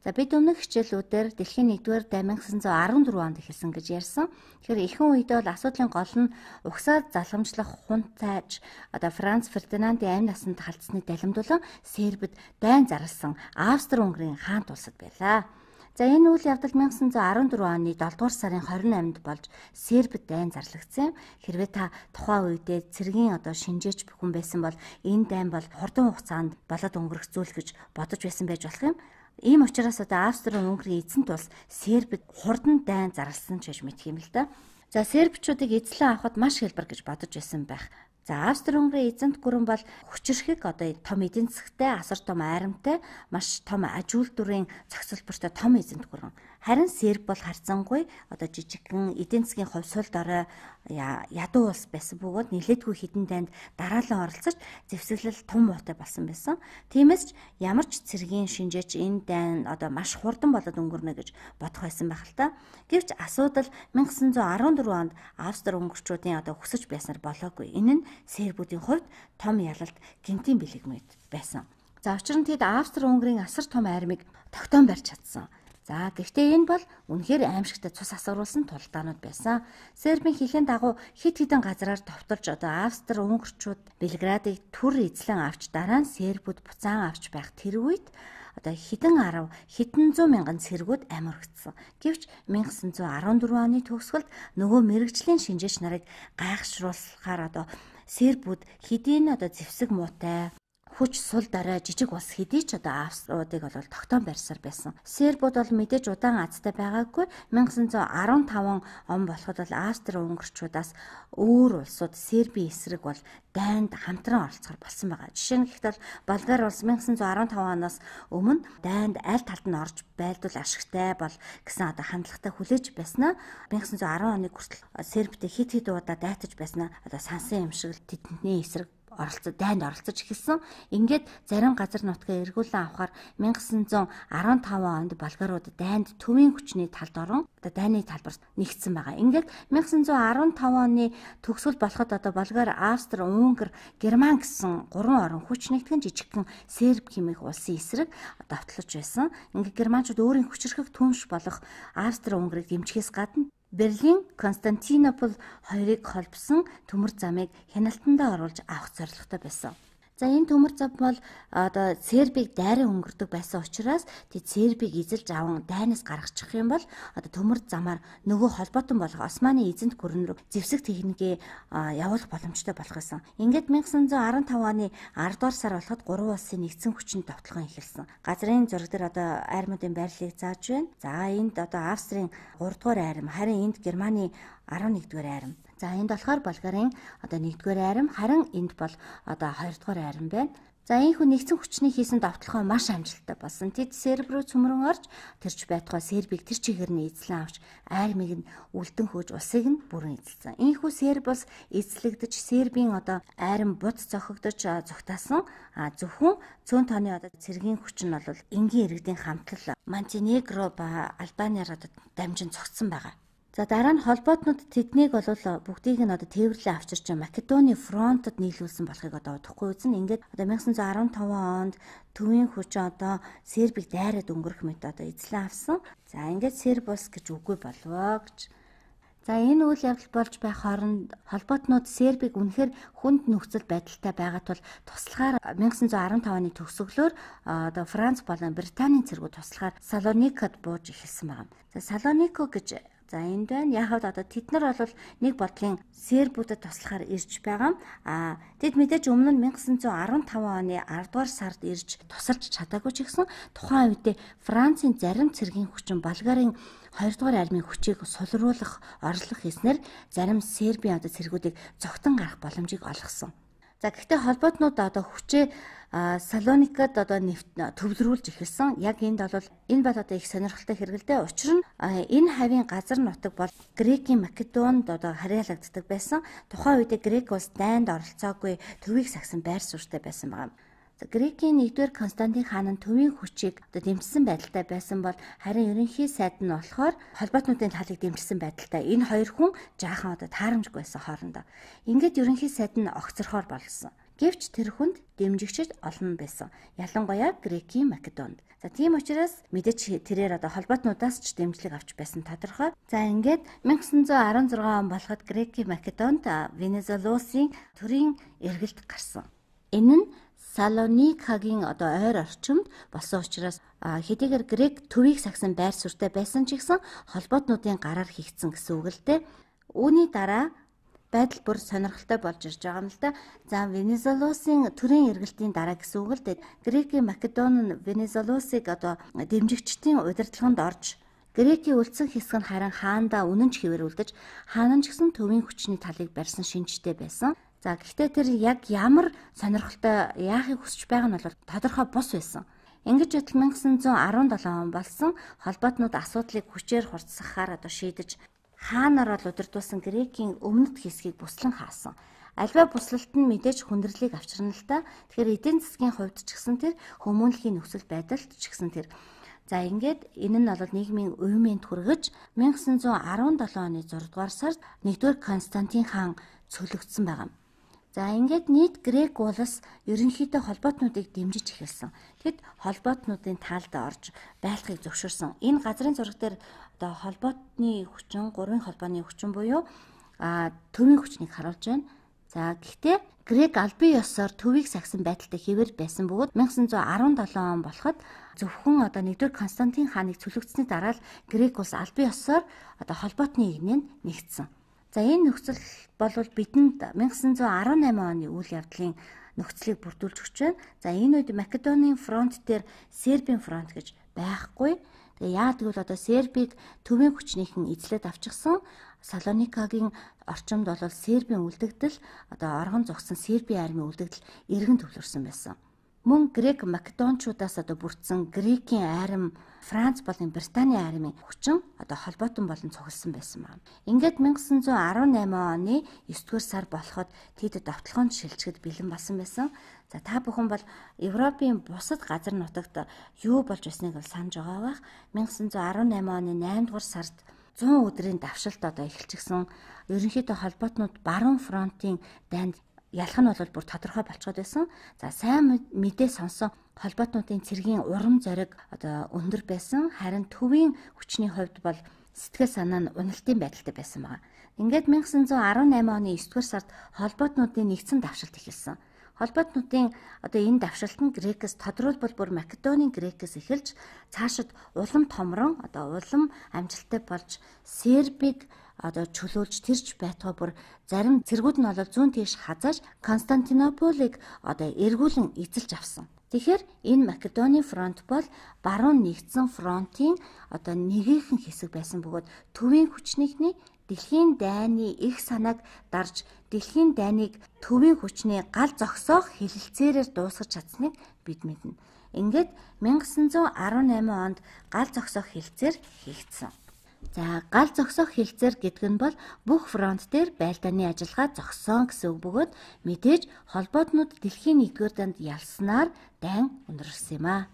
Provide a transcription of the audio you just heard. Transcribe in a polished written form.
За бид өмнөх хичээлүүдээр дэлхийн 1-р дайн 1914 онд эхэлсэн гэж ярьсан. Тэгэхээр ихэнх үед бол асуудлын гол нь угсаад залгамжлах хунтайж одоо Франц Фердинандын амь насанд халдсны далимдуулан Сербид дайн зарласан Австро-Унгарын хаант улсад байлаа. За энэ үйл явдал 1914 оны 7 дугаар сарын 28-нд болж Сербид дайн зарлагдсан. Хэрвээ та тухайн үедээ цэргийн одоо шинжээч хүн байсан бол энэ дайн бол хурдан хугацаанд болоод өнгөрөх зүйл гэж бодож байсан байж болох юм. Ийм учраас одоо Австро-Унгарын эзэнт улс Сербид хурдан дайн зарласан ч гэж мэдх юм л да. За сербчүүдийг эзлэн авахд маш хялбар гэж бодож байсан байх. За Австро-Унгарын эзэнт гүрэн бол хүчирхэг одоо том эдийн засгтай, асар том айрамтай, маш том аж үйлдвэрийн зохицолбортой том эзэнт гүрэн. Харин Серб бол харьцангуй одоо жижигхэн эдийн засгийн хувь сул дорой ядуу улс байсан бөгөөд нэлээдгүй хідэн дайнд дараалан оролцож зэвсэглэл тум муутай болсон байсан. Тиймээс ч ямар ч цэргийн шинжээч энэ дайн одоо маш хурдан болоод өнгөрнө гэж бодох байсан байх л та. Гэвч асуудал 1914 онд Австро-Унгарчуудын одоо хүсэж байснаар болоогүй. Энэ нь сербүүдийн хувьд том ялалт, гэмтийн бэлэг мэт байсан. За учир нь тэд Австро-Унгарын асар том армийг тогтоон барьж чадсан. За гэхдээ энэ бол үнэхээр аимшигтай цус асгаруулсан тулдаанууд байсан. Сербийн хэлхийн дагуу хэд хэдэн газраар товтолж одоо Австро-Унгарчууд Белградыг түр эзлэн авч дараа нь сербүүд буцаан авч байх тэр үед одоо хэдэн арав хэдэн зуун мянган цэргүүд амь өргөцсөн. Гэвч 1914 оны төгсгөлд нөгөө мэрэгжлийн шинжээч нарыг гайхшруулахаар одоо сербүүд хэдийн одоо зэвсэг муутай хүч сул дорой жижиг улс хэдий ч одоо Авструудыг бол тогтоон барьсаар байсан. Сербүүд бол мэдээж удаан азтай байгаагүй. 1915 он болоход бол Австро-Унгарчуудаас өөр улсууд Сербийн эсрэг бол дайнд хамтран оролцохор болсон байгаа. Жишээ нь гэхэд бол Болгар улс 1915 оноос өмнө дайнд аль талд нь орж байлдвал ашигтай бол гэсэн одоо хандлагатай хүлээж байснаа 1910 оны хүртэл Сербтэй хэд хэд удаа дайтаж байснаа одоо сансан юм шиг тэдний эсрэг оролцож дайнд оролцож эхэлсэн. Ингээд зарим газар нутгаа эргүүлэн авахар 1915 онд болгарууд дайнд төвийн хүчний талд орон одоо дайны талбарт нэгдсэн байгаа. Ингээд 1915 оны төгсгөл болоход одоо Болгар, Австри, Унгар, Герман гэсэн гурван орон хүч нэгтгэн жижигхэн Серб хэмээх улсын эсрэг довтлож байсан. Ингээд германчууд өөрийн хүчирхэг түнш болох Австри-Унгарыг дэмжихээс гадна Берлин, Константинопол хоёрыг холбосон төмөр замыг хяналтандаа оруулж авах зорилготой байсан. За энэ төмөр зам бол одоо Сербийг дайран өнгөрдөг байсан учраас тэд Сербийг эзэлж аван дайнаас гаргачих юм бол одоо төмөр замаар нөгөө холбоотон болох Османы эзэнт гүрэн рүү зэвсэг техникээ явуулах боломжтой болох байсан. Ингээд 1915 оны 10 дугаар сар болоход гурван улсын нэгдсэн хүчний довтлогон эхэлсэн. Газрын зураг дээр одоо армиудын байрлалыг зааж байна. За энд одоо Австрийн 3 дугаар арми, харин энд Германы 11 дугаар арми. За энд болохоор Болгарын одоо 1-р арим, харин энд бол одоо 2-р арим байна. За энэхүү нэгдсэн хүчний хийсэн довтлогоо маш амжилттай болсон. Тэд Серб рүү цөмрөн орж тэрч байтугай Сербийг тэр чигээр нь эзлэн авч армийг нь үлдэн хөөж улсыг нь бүрэн эзэлсэн. Энэхүү Серб улс эзлэгдэж Сербийн одоо арим буц зохигдож зугтаасан. А зөвхөн цөөн тооны одоо цэргийн хүч нь бол энгийн иргэдийн хамтлал Монтенегро ба Албаниар одоо дамжин цогцсон байгаа. За дараа нь холбоотнууд тэднийг бол бүгдийг нь одоо тээвэрлэн авчирч Македоны фронтод нийлүүлсэн болохыг одоо удахгүй үзнэ. Ингээд одоо 1915 онд төвийн хүч одоо Сербийг дайраад өнгөрөх мэт одоо эзлэн авсан. За ингээд Серб улс гэж үгүй болвоо гэж. За энэ үйл явдал болж байх хооронд холбоотнууд Сербийг үнэхээр хүнд нөхцөл байдалтай байгаа тул туслахаар 1915 оны төгсгөлөөр одоо Франц болон Британийн цэргүүд туслахаар Салоникод бууж эхэлсэн байна. За Салонико гэж за энд байна. Яг хавьд одоо тэд нар бол нэг бодлын сербүүдэд туслахаар ирж байгаа. А тэд мэдээж өмнө нь 1915 оны 10 дугаар сард ирж тусалж чадаагүй ч гэсэн тухайн үедээ Францын зарим цэргийн хүчин Болгарын 2 дугаар армийн хүчийг сулруулах, орлох хийснээр зарим сербийн одоо цэргүүдийг зогтон гарах боломжийг олгосон. За гэхдээ холбоотнууд одоо хүчээ Салоникад одоо төвлөрүүлж эхэлсэн. Яг энд бол энэ бол одоо их сонирхолтой хэрэгэлдэ. Учир нь энэ хавийн газар нутаг бол Грекийн Македонд одоо харьяалагддаг байсан. Тухайн үедээ Грек улс дайнд оролцоогүй төвийг сагсан байр суурьтай байсан байгаа. Грекийн 1-р Константин хаан нь төвийн хүчийг одоо дэмжсэн байдалтай байсан бол харин ерөнхий сайд нь болохоор холбоотнуудын талыг дэмжсэн байдалтай. Энэ хоёр хүн жаахан одоо таарамжгүй байсан хоорондоо. Ингээд ерөнхий сайд нь огцорхоор болсон. Гэвч тэр хүнд дэмжигчид олон байсан. Ялангуяа Грекийн Македонд. За тийм учраас мэдээж тэрээр одоо холбоотнуудаас ч дэмжлэг авч байсан тодорхой. За ингээд 1916 он болоход Грекийн Македонд Венезуэлосын төрийн эргэлт гарсан. Энэ нь Салоникагийн одоо ойр орчимд болсон учраас хэдийгээр Грек төвийг сагсан байр суурьтай байсан ч гэсэн холбоотнуудын гараар хийгдсэн гэсэн үг л дээ. Үүний дараа байдал бүр сонирхолтой болж ирж байгаа юм л да. За Венезуэлосын төрийн эргэлтийн дараа гэсэн үг л дээ. Грекийн Македон нь Венезуэлосыг одоо дэмжигчдийн удирдлаганд орж Грекийн үлдсэн хэсэг нь харин хаандаа үнэн ч хэвээр үлдэж хаан нь ч гэсэн төвийн хүчний талыг барьсан шинжтэй байсан. За гэхдээ тэр яг ямар сонирхолтой яахыг хүсэж байгаа нь бол тодорхой бус байсан. Ингэж байтал 1917 он болсон холбоотнууд асуудлыг хүчээр хурцсахаар одоо шийдэж хаанаар бол удирдуулсан Грекийн өмнөд хэсгийг буслан хаасан. Альва буслалт нь мэдээж хүндрэлийг авчирна л да. Тэгэхээр эдийн засгийн хувьд ч гэсэн тэр хүмүүнлэгийн нөхцөл байдалд ч гэсэн тэр. За ингээд энэ нь бол нийгмийн уймэнд хүргэж 1917 оны 6 дугаар сард 1-р Константин хаан цөлөгдсөн байгаа юм. За ингээд нийт Грек улс ерөнхийдөө холбоотнуудыг дэмжиж эхэлсэн. Тэд холбоотнуудын талд орж байлахыг зөвшөөрсөн. Энэ газрын зураг дээр одоо холбоотны хүчин, гурван холбооны хүчин буюу төвийн хүчнийг харуулж байна. За гэхдээ Грек албан ёсоор төвийг сахисан байдалтай хэвээр байсан бөгөөд 1917 он болоход зөвхөн одоо 1-р Константин хааныг цөлөгдсөний дараа л Грек улс албан ёсоор одоо холбоотны игнэнд нэгдсэн. За энэ нөхцөл бол бидэнд 1918 оны үйл явдлын нөхцөлийг бүрдүүлж өгч байна. За энэ үед Македонийн фронт дээр Сербийн фронт гэж байхгүй. Тэгээ яа гэвэл одоо Сербийг төвийн хүчнийхэн эзлээд авчихсан. Салоникагийн орчимд бол Сербийн үлдэгдэл одоо оргон зогссон Сербийн армийн үлдэгдэл эргэн төвлөрсөн байсан. Мөн Грек Македончуудаас одоо бүрдсэн Грекийн арми, Франц болон Британийн армийн хүчин одоо холбоотон болон цугласан байсан байна. Ингээд 1918 оны 9-р сар болоход тэд довтлогоонд шилжихэд бэлэн болсон байсан. За та бүхэн бол Европын бусад газар нутагт юу болж байсныг бол санаж байгаа бах. 1918 оны 8-р сард 100 өдрийн давшилт одоо эхэлчихсэн. Ерөнхийдөө холбоотнууд баруун фронтын дайнд ялах нь бол бүр тодорхой болцоод байсан. За сайн мэдээ сонсон холбоотнуудын цэргийн урам зориг одоо өндөр байсан. Харин төвийн хүчний хувьд бол сэтгэл санаа нь уналтын байдалтай байсан байна. Ингээд 1918 оны 9-р сард холбоотнуудын нэгдсэн давшилт эхэлсэн. Холбоотнуудын одоо энэ давшилт нь Грекээс тодруулбал бүр Македонийн Грекээс эхэлж цаашид улам томрон одоо улам амжилттай болж Сербийг одоо чөлөөлж тэрч байтугай бүр зарим цэргүүд нь бол зүүн тийш хазааж Константинополыг одоо эргүүлэн эзэлж авсан. Тэгэхээр энэ Македонийн фронт бол баруун нэгдсэн фронтын одоо нэгэн хэсэг байсан бөгөөд төвийн хүчнийхний дэлхийн дайны их санааг дарж дэлхийн дайныг төвийн хүчний гал зогсоох хэлэлцээрээр дуусгаж чадсныг бид мэднэ. Ингээд 1918 онд гал зогсоох хэлэлцээр хийгдсэн. За гал зогсоох хэлцээр гэдэг нь бол бүх фронт дээр байлдааны ажиллагаа зогсоон гэсэн үг бөгөөд мэдээж холбоотнууд дэлхийн 1-р дайнд ялснаар дайн өндөрлөсөн юм аа.